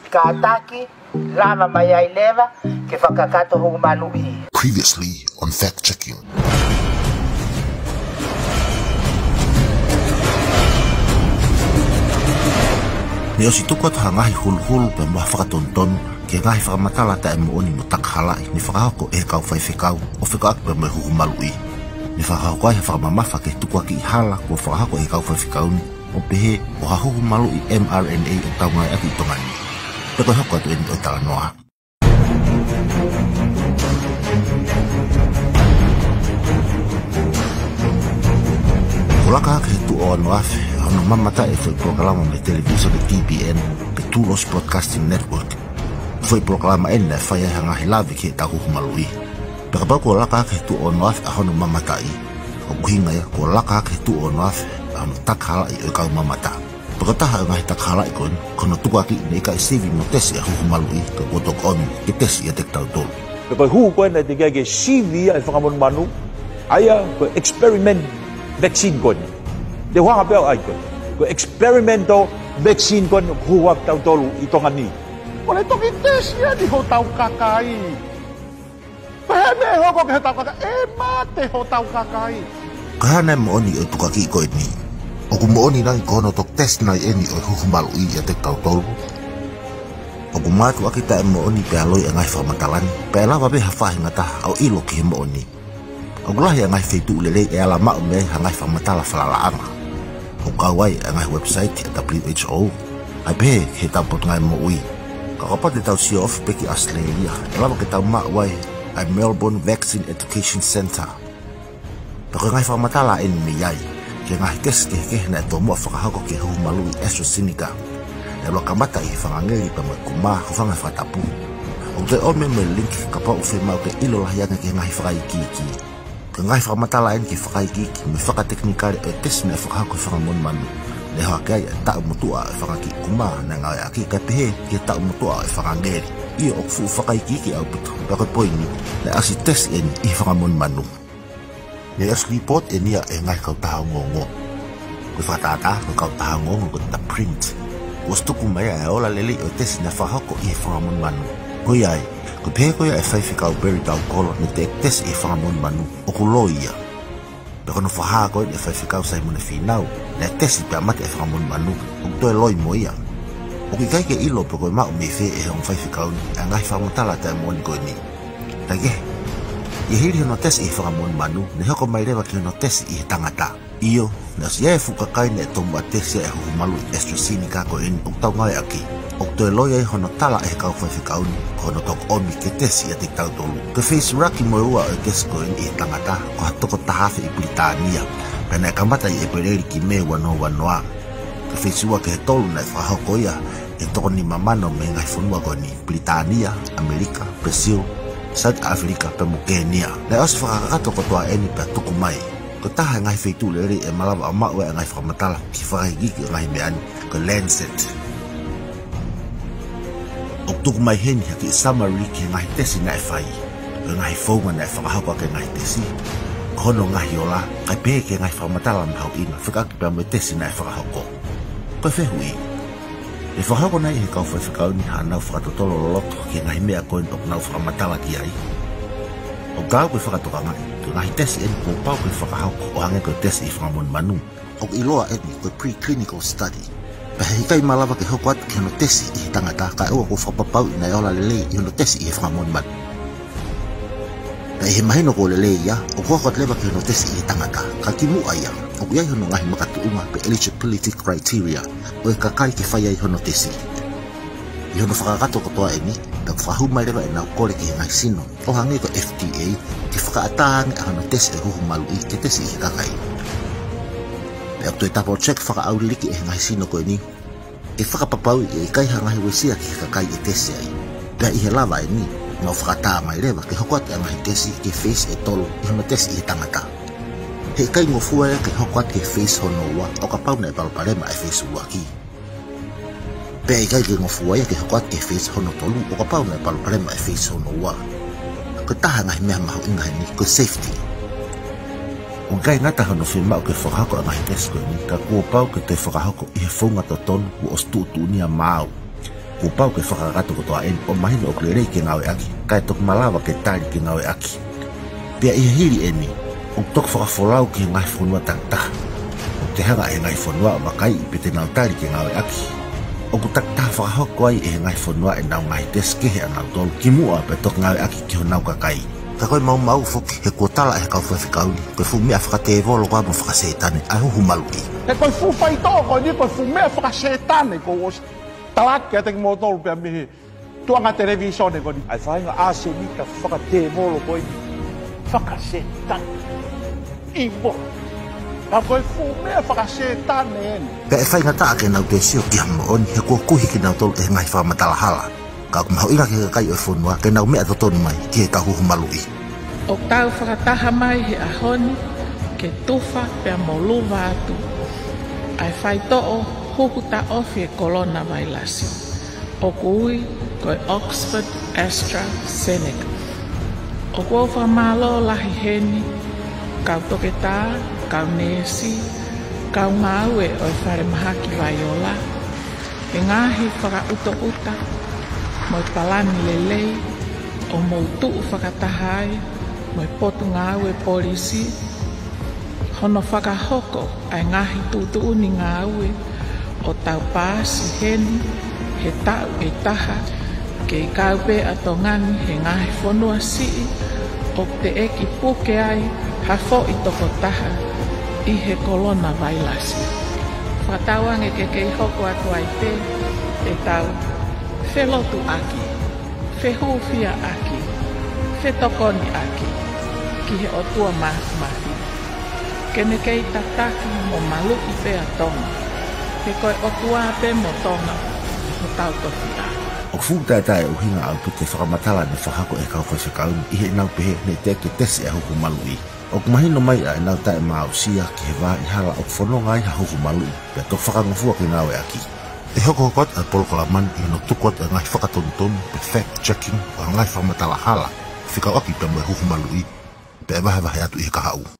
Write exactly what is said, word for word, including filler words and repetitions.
Kātaki, lava mai ai leva ke fakakakato hoku maluʻi. Previously on Fact Checking. Ne ʻosi tuku atu ha ngaahi huluhulu pea mo ha fakatonutonu ki he ngaahi fakamatala taʻemoʻoni mo takahalaʻi ne fakahoko ʻe he kau faifekau ʻo fekauʻaki pea mo e huhu maluʻi. Ne fakahoko ai ha fakamamafa ki he tukuakiʻi hala kuo fakahoko ʻe he kau faifekau ni, ʻo pehē ko ha huhu maluʻi M R N A ʻoku tau ngāueʻaki ʻi Tonga ni. Pea ko e hoko atu eni ʻo e talanoa. Kuo laka hake he tuʻo ono afe ʻa hono mamataʻi e foʻi polokalama mei he televisone T B N, pe Two Lost Broadcasting Network. Foʻi polokalama eni naʻe fai ai ha ngaahi lave ki heʻetau huhu maluʻi. Pea kapau kuo laka hake he tuʻo ono afe ʻa hono mamataʻi, ʻoku ʻuhinga ia kuo laka hake he tuʻo ono afe ʻa hono takahalaʻi ʻo e kau mamata. Pea ko e taha ʻo e ngaahi takahalaʻi ko eni, ko hono tukuakiʻi ne ʻikai sivi mo tesi e huhu maluʻi ka kuo toki ʻomi ke tesi ʻiate kitautolu. Pea ko e huhu ko ē naʻe teʻeki ai ke sivi ia ʻe he fanga monumanu, ʻa ia ko e experiment vaccine ko eni. Te u hanga pē au ʻai ko ē. Ko e experimental vaccine ko eni ʻoku huhu ʻaki kitautolu ʻi Tonga ni. Kuo ne toki tesi eni hotau kakai. Pea meʻa hoko ki hotau kakai, ʻe mate hotau kakai. Ko e hā nai e moʻoni ʻo e tukuakiʻi ko eni? ʻOku moʻoni nai ko hono toki tesi nai eni ʻo e huhu maluʻi ʻiate kitautolu? ʻOku mātuʻaki taʻemoʻoni pea loi e ngaahi fakamatala ni, pea ʻe lava pē ha faʻahinga taha ʻo ʻilo ki he moʻoni. ʻOku lahi e ngaahi feituʻu lelei ʻe ala maʻu mei ai ha ngaahi fakamatala falalaʻanga. ʻOku kau ai e ngaahi website ʻa e W H O, ʻa ia pehē ki heʻetau Potungāue Moʻui. Ka kapau te tau sio ofi pē ki ʻAositelēlia, ʻe lava ke tau maʻu ai ʻa e Melbourne Vaccine Education Centre. Pea ko e ngaahi fakamatala eni mei ai ki he ngaahi tesi kehekehe naʻe tomuʻa fakahoko ki he huhu maluʻi AstraZeneca. Naʻe ʻuluaki kamata ʻi he fanga ngeli pea mo e kumā, hūfanga he fakatapu. ʻOku toe ʻomi mo e link kapau ʻoku fiemaʻu ke ʻilo lahi ange ki he ngaahi fakaikiiki. Ko e ngaahi fakamatala eni ki he fakaikiiki mo e fakatekinikale ʻo e tesi naʻe fakahoko ʻe he fanga monumanu. Naʻe ʻohake ai e taʻu motuʻa ʻo e fanga kiʻi kumā naʻe ngāueʻaki kae pehē ki he taʻu motuʻa ʻo e fanga ngeli. ʻIo, ʻoku fuʻu fakaikiiki ʻaupito, pea ko e poini, naʻe ʻosi tesi eni ʻi he fanga monumanu. Naʻe ʻosi lipooti eni ia ʻe he ngaahi kautaha ongoongo. Ko e fakatātā, ko e kautaha ongoongo ko e The Print, kuo ʻosi tuku mai ʻa e ola lelei ʻo e tesi naʻe fakahoko ʻi he fanga monumanu. Ko ia ai, ko e pehē ko ia ʻe Faifekau Perry Taukolo naʻe teʻeki tesi ʻi he fanga monumanu, ʻoku loi ia. Pea ko hono fakahā ko eni ʻe Faifekau Saimone Fīnau naʻe tesi pea mate e fanga monumanu, ʻoku toe loi mo ia. ʻOku ʻikai ke ʻilo pe ko e maʻu mei fē ʻe he ongo faifekau ni ʻa e ngaahi fakamatala taʻemoʻoni ko eni. Kaikehe, ʻi he hili hono tesi ʻi he fanga monumanu, naʻe hoko mai leva ki hono tesi ʻi he tangata. ʻIo, naʻe ʻosi ʻi ai e fuʻu kakai naʻe tomuʻa tesi ai e huhu maluʻi AstraZeneca ko eni ʻoku tau ngāueʻaki. ʻOku toe loi ai hono tala ʻe he kau faifekau ni ko hono toki ʻomi ke tesi ʻiate kitautolu. Ko e feisi ʻuluaki mo e ua ʻo e tesi ko eni ʻi he tangata ko ha toko taha afe ʻi Pilitānia, pea naʻe kamata ʻi ʻEpeleli ki Mē ua noa ua noa. Ko e feisi ua ki he tolu naʻe fakahoko ia ʻe he toko nima mano mei he ngaahi fonua ko eni, Pilitānia, ʻAmelika, Brazil, South Africa, pea mo Kenya. Naʻe ʻosi fakakakato kotoa eni pea tuku mai. Ko e taha e ngaahi feituʻu lelei ʻe malava ʻo maʻu ai e ngaahi fakamatala ki he fakaikiiki ʻo e ngaahi meʻa ni, ko e Lancet. ʻOku tuku mai heni ha kiʻi summary ki he ngaahi tesi naʻe fai, ko e ngaahi founga naʻe fakahoko ʻaki e ngaahi tesi, ko hono ngaahi ola, kae pehē ki he ngaahi fakamatala mahuʻinga fekauʻaki pea mo e tesi naʻe fakahoko. Ko e fehuʻi: ʻe fakahoko nai ʻe he kau faifekau ni haʻanau fakatotolo loloto ki he ngaahi meʻa ko eni ʻoku nau fakamatala ki ai? ʻOku taau ke fakatokangaʻi, ko e ngaahi tesi eni kuo pau ke fakahoko ʻo hangē ko e tesi ʻi he fanga monumanu. ʻOku ʻiloa eni ko e preclinical study. Pea heʻikai malava ke hoko atu ki hono tesi ʻi he tangata kae ʻoua kuo fakapapauʻi naʻe ola lelei ʻi hono tesi ʻi he fanga monumanu. Pea ʻi he mahino kuo lelei ia, ʻoku hoko atu leva ki hono tesi ʻi he tangata. Ka kimuʻa ia, ʻoku ʻi ai hono ngaahi makatuʻunga pe eligibility criteria ʻo e kakai ke fai ai hono tesi. ʻI hono fakakakato kotoa eni, pea ʻoku fakahū mai leva ʻenau kole ki he ngaahi sino, ʻo hangē ko e F D A, ke fakaʻatā ange ʻa hono tesi e huhu maluʻi ke tesi ʻi he kakai. Pea ʻoku toe double check fakaʻauliliki ʻe he ngaahi sino ko eni, ke fakapapauʻi ʻe ʻikai ha ngaahi uesia ki he kakai ʻe tesi ai. Pea ʻi he lava eni, nau fakaʻatā mai leva ke hoko atu e ngaahi tesi ki he feisi ʻe tolu ʻi hono tesi ʻi he tangata. Heʻikai ngofua ia ke hoko atu ki he feisi hono ua ʻo kapau naʻe palopalema e feisi ʻuluaki. Pea ʻikai ke ngofua ia ke hoko atu ki he feisi hono tolu ʻo kapau naʻe palopalema e feisi hono ua. Ko e taha e ngaahi meʻa mahuʻinga heni ko e safety. ʻOku ʻikai ngata hono fiemaʻu ke fakahoko e ngaahi tesi ko eni, ka kuo pau ke toe fakahoko ʻi he founga totonu kuo ʻosi tuʻutuʻunia maau. Kuo pau ke fakakakato kotoa ʻeni ʻo mahino ʻoku lelei ke ngāueʻaki, kae toki malava ke tali ke ngāueʻaki. Pea ʻi he hili ʻeni, ʻoku toki fakafolau ki he ngaahi fonua takitaha. ʻOku toe hanga ʻe he ngaahi fonua ʻo vakaiʻi pe te nau tali ke ngāueʻaki. ʻOku takitaha fakahoko ai ʻe he ngaahi fonua ʻenau ngaahi tesi kehe ʻanautolu kimuʻa pea toki ngāueʻaki ki honau kakai. Ka ko e maumau foki he kuo tala ʻe he kau faifekau ni, ko e fuʻu meʻa fakatēvolo koā mo fakasētane ʻa e huhu maluʻi. He ko e fuʻu faitoʻo ko eni, ko e fuʻu meʻa fakasētane kuo ʻosi talaki atu kiate kimoutolu pea mei he tuʻunga televīsone ko eni. ʻA e faʻahinga ʻāsenita fakatēvolo ko eni. Fakasētane. Evil. Ka ko e fuʻu meʻa fakasētane eni. Pea ʻe faingataʻa ke nau toe sio ki ha moʻoni he kuo kuhi kinautolu ʻe he ngaahi fakamatala hala. Ka ʻoku mahuʻinga ki he kakai ʻo e fonua ke nau meʻa totonu mai ki he kau huhu maluʻi. ʻOku tau fakataha mai he ʻaho ni ke tufa pea mo luva atu ʻa e faitoʻo huhu taʻofi e kolona vailasi, ʻoku ui ko e Oxford AstraZeneca. ʻOku ou fakamālō lahi heni, kau toketā, kau neesi, kau ngāue ʻo e Falemahaki Vaiola, he ngaahi fakaʻutoʻuta mo e palani lelei ʻo mou tuʻu fakataha ai mo e Potungāue Polisi, hono fakahoko ʻa e ngaahi tuʻutuʻuni ngāue ʻo tau paasi heni he taʻu ʻe taha, kei kau pē ʻa Tonga ni he ngaahi fonua siʻi ʻoku teʻeki puke ai ha foʻi tokotaha ʻi he kolona vailasi. Fakatauange ke kei hoko atu ai pē ʻetau felotuʻaki, fehūfiaʻaki, fetokoniʻaki ki he ʻOtua Māfimafi, ke ne kei tataki mo maluʻi pē ʻa Tonga, he ko e ʻOtua pē mo Tonga hotau tofiʻa. ʻOku fuʻu taʻetaʻe ʻuhinga ʻaupito e fakamatala ne fakahoko ʻe he kau faifekau ni ʻi heʻenau pehē ne teʻeki ke tesi ʻa e huhu maluʻi. ʻOku mahino mai ʻa ʻenau taʻemāʻusia ki he vahaʻa hala ʻoku fononga ai ha huhu maluʻi pea toki fakangofua ke ngāueʻaki. ʻE hokohoko atu ʻa e polokalama ni ʻi hono tuku atu ʻa e ngaahi fakatonutonu pe fact checking ʻo e ngaahi fakamatala hala fekauʻaki pea mo e huhu maluʻi, pea ʻe vahevahe atu ʻi he kahaʻu.